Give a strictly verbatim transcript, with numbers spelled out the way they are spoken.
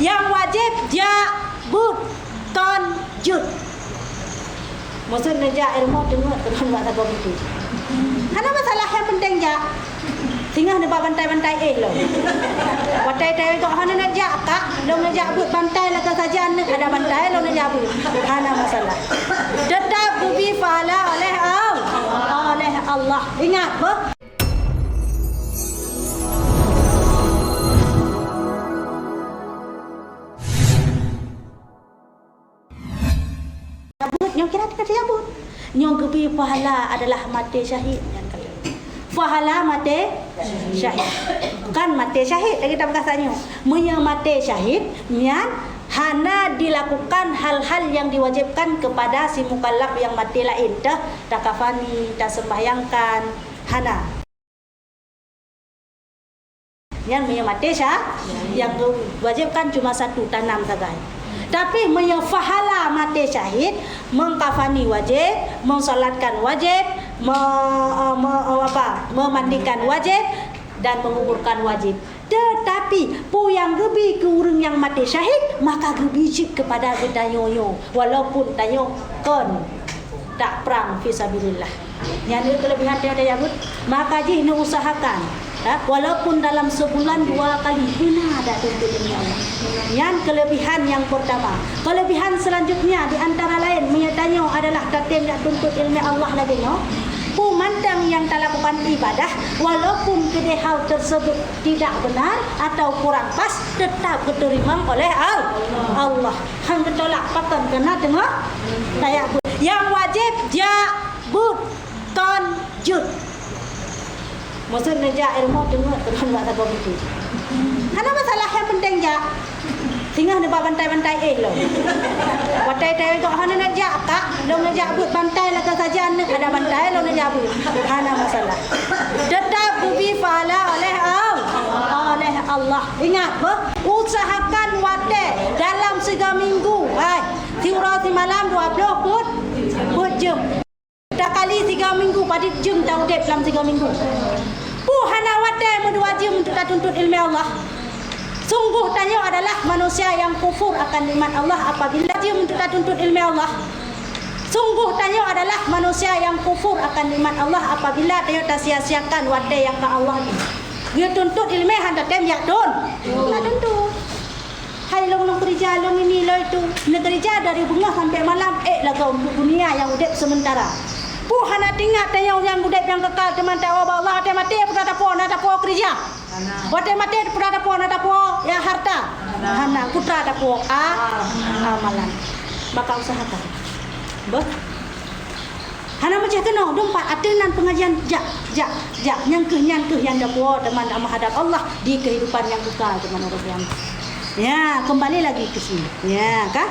Nyang wajéb jak beuet kon jeuet. Maksud neujak ilmu teungeut keunan bak saboh pintoe. Hana masalah, nyang penting jak. Singoh neuba bantai-bantai éh lom. Watèe tayue gok hana neujak kak, lôn neujak beuet bantai lagèe sajan neuk ada bantai lôn neujak beuet. Hana masalah. Teutap geubri pahala oleh Al-, oleh Allah. Ingat beuh. Nyang kira kita cabut. Nyang geubri pahala adalah maté syahid nyang kata. Pahala maté syahid. Bukan maté syahid lagi tak peugah nyoe. Meunyoe maté syahid nyan hana dilakukan hal-hal yang diwajibkan kepada si mukallaf yang maté laén, teuh takafani, tasembahyangkan, hana. Nyan meunyoe maté sya-, nyang wajibkan cuma satu, tanam sagai. Tapi meunyoe pahala maté syahid, mengkafani wajib, mensolatkan wajib, me-, eh, me-, eh, apa, memandikan wajib, dan menguburkan wajib. Tetapi peue nyang geubri keu ureuëng nyang maté syahid, maka geubri cit keupada geutanyoe nyoe, walaupun tanyoe kon tak prang fi sabilillah. Nyan keulebihan tiada nyabut, maka jih neuusahakan, ha, walaupun dalam sebulan dua kali beuna dak tuntut ilmu Allah. Nyan keulebihan nyang pertama. Keulebihan selanjutnya di antara lain meunyoe tanyoe adalah tatem dak tuntut ilmu Allah lagée nyoe, peue mantong nyang talakukan ibadah walaupun keudeh hal tersebut tidak benar atau kurang pas, tetap geuteurimong oleh Al-, Allah. Han geutolak pakon keunan teungoh tayak beuet. Nyang wajéb jak beuet kon jeuet. Maksud neujak ilmu teungeut keunan bak saboh pintoe. Hana masalah, nyang penting jak. Singoh neuba bantai-bantai éh lom. Watée tayue gok hana neujak kak, lôn neujak beuet bantai lagée sajan neuk ada bantai lôn neujak beuet. Hana masalah. Tetap geubri pahala oleh Al-, oleh Allah. Ingat beuh, usahakan watée dalam siga minggu, hai, siuroe simalam dua ploh beuet, beuet jeuem. Takali siga minggu, padit jeuem taudeb lam siga minggu. Peue hana watée meudua jeuem untuk tatuntut ilmu Allah? Sungguh tanyoe adalah manusia yang kufur akan nikmat Allah apabila jeuem untuk tatuntut ilmu Allah. Sungguh tanyoe adalah manusia yang kufur akan nikmat Allah apabila tanyoe tasia-siakan watée nyang ka Allah bri. Geutuntut ilmu han tatem jak tun-, tatuntut. Hai lôn, lôn keurija, lôn ini, lôn itu. Neukeurija dari beungoh sampai malam, ék lagée untuk dunia nyang udeb sementara. Peue hana teuingat tanyoe nyang udeb nyang kekal teuma tawoe bak Allah, watée maté peue tapuwoe, na tapuwoe keurija? Watée maté peue tapuwoe, na tapuwoe, ya, harta? Hana, peue tapuwoe? A-, amalan. Maka usahakan. Beuh. Hana meucéh keunoe, dumpat ateueh nan peungajian jak, jak, jak. Nyang kheueh, nyan kheueh nyang tapuwoe teuma dak meuhadab Allah di kehidupan nyang kekal teuma ureuëng nyan. Ya, kembali lagi ke sini. Ya, kan?